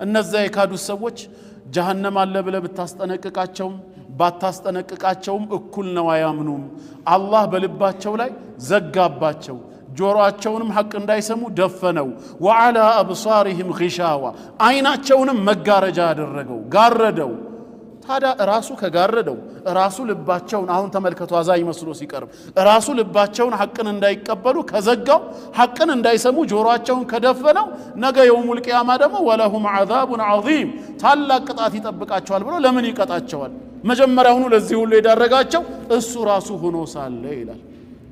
እነዛ የካዱት ሰዎች ጀሀነም አለ ብለህ ብታስጠነቅቃቸውም ባታስጠነቅቃቸውም እኩል ነው፣ አያምኑም። አላህ በልባቸው ላይ ዘጋባቸው፣ ጆሮአቸውንም ሐቅ እንዳይሰሙ ደፈነው። وعلى أبصارهم غشاوة፣ አይናቸውንም መጋረጃ አደረገው፣ ጋረደው። ታዲያ ራሱ ከጋረደው፣ ራሱ ልባቸውን፣ አሁን ተመልከቱ፣ አዛኝ መስሎ ሲቀርብ ራሱ ልባቸውን ሐቅን እንዳይቀበሉ ከዘጋው፣ ሐቅን እንዳይሰሙ ጆሮአቸውን ከደፈነው፣ ነገ يوم القيامة ደግሞ ولهم عذاب عظيم፣ ታላቅ ቅጣት ይጠብቃቸዋል ብሎ ለምን ይቀጣቸዋል? መጀመሪያውኑ ለዚህ ሁሉ የዳረጋቸው እሱ ራሱ ሆኖ ሳለ ይላል።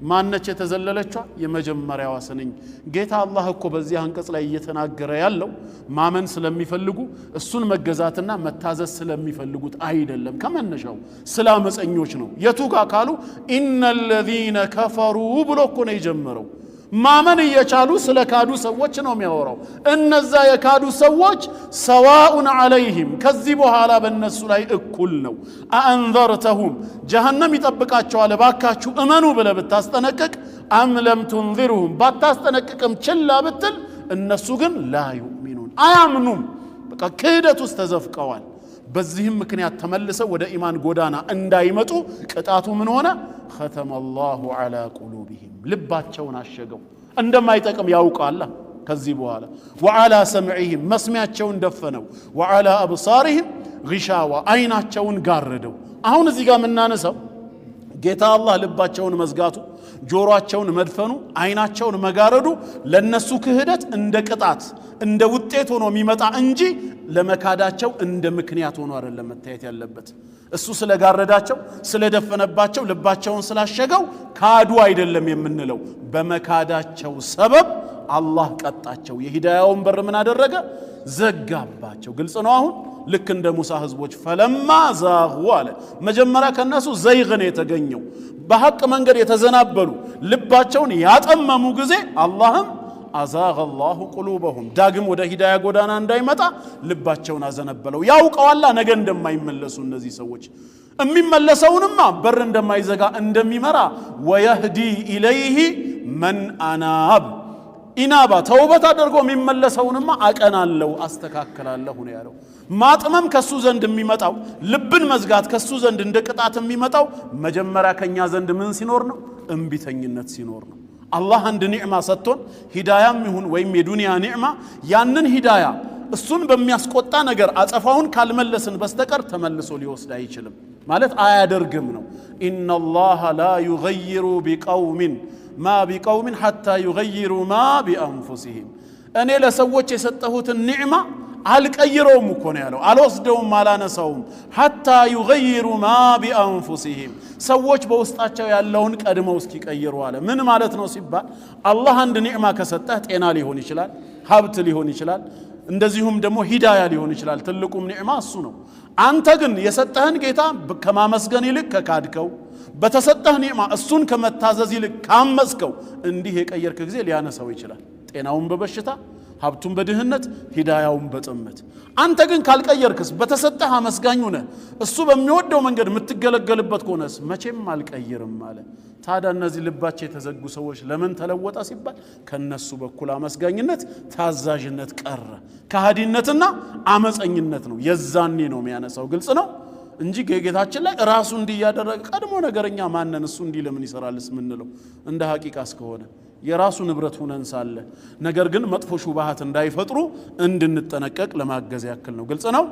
ማነች የተዘለለቿ የመጀመሪያዋ ስንኝ? ጌታ አላህ እኮ በዚህ አንቀጽ ላይ እየተናገረ ያለው ማመን ስለሚፈልጉ፣ እሱን መገዛትና መታዘዝ ስለሚፈልጉት አይደለም። ከመነሻው ስለ አመፀኞች ነው። የቱ ጋ ካሉ إن الذين كفروا ብሎ እኮ ነው የጀመረው። ማመን እየቻሉ ስለ ካዱ ሰዎች ነው የሚያወራው። እነዛ የካዱ ሰዎች سواء عليهم፣ ከዚህ በኋላ በእነሱ ላይ እኩል ነው። أأنذرتهم፣ ጀሃነም ይጠብቃቸዋል፣ እባካችሁ እመኑ ብለህ ብታስጠነቅቅ፣ أم لم تنذرهم፣ ባታስጠነቅቅም ችላ ብትል፣ እነሱ ግን لا يؤمنون፣ አያምኑም። በቃ ክህደት ውስጥ ተዘፍቀዋል። በዚህም ምክንያት ተመልሰው ወደ ኢማን ጎዳና እንዳይመጡ ቅጣቱ ምን ሆነ? ختم الله على قلوبهم፣ ልባቸውን አሸገው። እንደማይጠቅም ያውቃላ ከዚህ በኋላ። وعلى سمعهم፣ መስሚያቸውን ደፈነው። وعلى أبصارهم غشاوة፣ አይናቸውን ጋረደው። አሁን እዚህ ጋር የምናነሳው ጌታ አላህ ልባቸውን መዝጋቱ፣ ጆሮአቸውን መድፈኑ፣ አይናቸውን መጋረዱ ለነሱ ክህደት እንደ ቅጣት፣ እንደ ውጤት ሆኖ የሚመጣ እንጂ ለመካዳቸው እንደ ምክንያት ሆኖ አይደለም መታየት ያለበት። እሱ ስለጋረዳቸው፣ ስለደፈነባቸው፣ ልባቸውን ስላሸገው ካዱ አይደለም የምንለው። በመካዳቸው ሰበብ አላህ ቀጣቸው። የሂዳያውን በር ምን አደረገ? ዘጋባቸው። ግልጽ ነው። አሁን ልክ እንደ ሙሳ ህዝቦች فلما زاغوا አለ። መጀመሪያ ከነሱ ዘይግ ነው የተገኘው። በሐቅ መንገድ የተዘናበሉ፣ ልባቸውን ያጠመሙ ጊዜ አላህም أزاغ الله قلوبهم፣ ዳግም ወደ ሂዳያ ጎዳና እንዳይመጣ ልባቸውን አዘነበለው። ያውቀዋላ ነገ እንደማይመለሱ እነዚህ ሰዎች። የሚመለሰውንማ በር እንደማይዘጋ እንደሚመራ፣ ويهدي إليه من أناب፣ ኢናባ ተውበት አድርጎ የሚመለሰውንማ አቀናለሁ፣ አስተካክላለሁ ነው ያለው። ማጥመም ከሱ ዘንድ የሚመጣው፣ ልብን መዝጋት ከሱ ዘንድ እንደ ቅጣት የሚመጣው መጀመሪያ ከኛ ዘንድ ምን ሲኖር ነው? እምቢተኝነት ሲኖር ነው። አላህ አንድ ኒዕማ ሰጥቶን፣ ሂዳያም ይሁን ወይም የዱንያ ኒዕማ፣ ያንን ሂዳያ እሱን በሚያስቆጣ ነገር አጸፋውን ካልመለስን በስተቀር ተመልሶ ሊወስድ አይችልም፣ ማለት አያደርግም ነው። إن الله لا يغير بقوم ما بقوم حتى يغيروا ما بأنفسهم። እኔ ለሰዎች የሰጠሁትን ኒዕማ አልቀይረውም እኮ ነው ያለው። አልወስደውም፣ አላነሳውም። حتى يغيروا ما بأنفسهم፣ ሰዎች በውስጣቸው ያለውን ቀድመው እስኪቀይሩ አለ። ምን ማለት ነው ሲባል አላህ አንድ ኒዕማ ከሰጠህ ጤና ሊሆን ይችላል፣ ሀብት ሊሆን ይችላል፣ እንደዚሁም ደግሞ ሂዳያ ሊሆን ይችላል። ትልቁም ኒዕማ እሱ ነው። አንተ ግን የሰጠህን ጌታ ከማመስገን ይልቅ ከካድከው፣ በተሰጠህ ኒዕማ እሱን ከመታዘዝ ይልቅ ካመፅከው፣ እንዲህ የቀየርክ ጊዜ ሊያነሳው ይችላል። ጤናውን በበሽታ፣ ሀብቱን በድህነት፣ ሂዳያውን በጥመት። አንተ ግን ካልቀየርክስ፣ በተሰጠህ አመስጋኝ ሁነህ እሱ በሚወደው መንገድ የምትገለገልበት ከሆነስ መቼም አልቀይርም አለ። ታዲያ እነዚህ ልባቸው የተዘጉ ሰዎች ለምን ተለወጠ ሲባል ከነሱ በኩል አመስጋኝነት፣ ታዛዥነት ቀረ። ከሃዲነትና አመፀኝነት ነው። የዛኔ ነው የሚያነሳው። ግልጽ ነው እንጂ ጌታችን ላይ ራሱ እንዲህ እያደረገ ቀድሞ ነገረኛ ማነን? እሱ እንዲህ ለምን ይሰራልስ ምንለው እንደ ሐቂቃ እስከሆነ የራሱ ንብረት ሁነን ሳለ፣ ነገር ግን መጥፎ ሹባሃት እንዳይፈጥሩ እንድንጠነቀቅ ለማገዝ ያክል ነው። ግልጽ ነው።